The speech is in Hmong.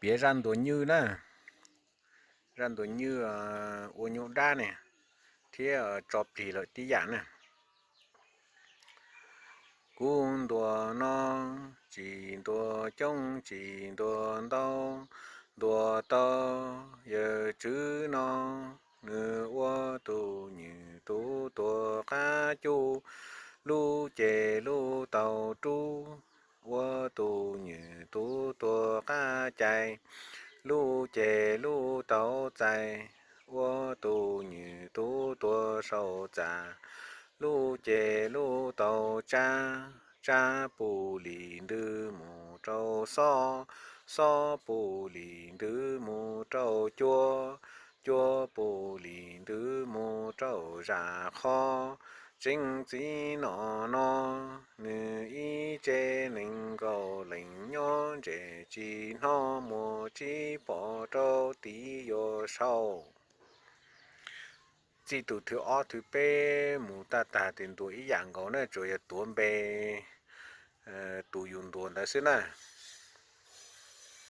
piav zaj ntuas nywj na, zaj ntuas nywj ua nyuj dab ne, thiab tso plig lawm tib yam na. Kuv ntuas no tsis ntuas coob tsis ntuas ntau, ntuas tau yawm tswv no, nws ua tus nywm tus tuag qab cuj, lub ceg lub taus rub, ua tus nywm tus tuag qab cais, lub ceg lub taus txais, ua tus nywm tus tuag saum txaj, lub ceg lub taus tsab, tsab pum lim ntws mus rau xob, xob pum lim ntws mus rau cua, cua pum lim ntws mus rau zam qho. Tseeb txiv nom no, nws ib tse nees nkaum leej nyob ntse tsis hnov muag tsis pom rau tid yuav sau. Txij tus thib ob thib peb mus tag tag tes ntuas ib yam nkaus na, tsuas yog tuav npe tus yus ntuas ntawd xwb na.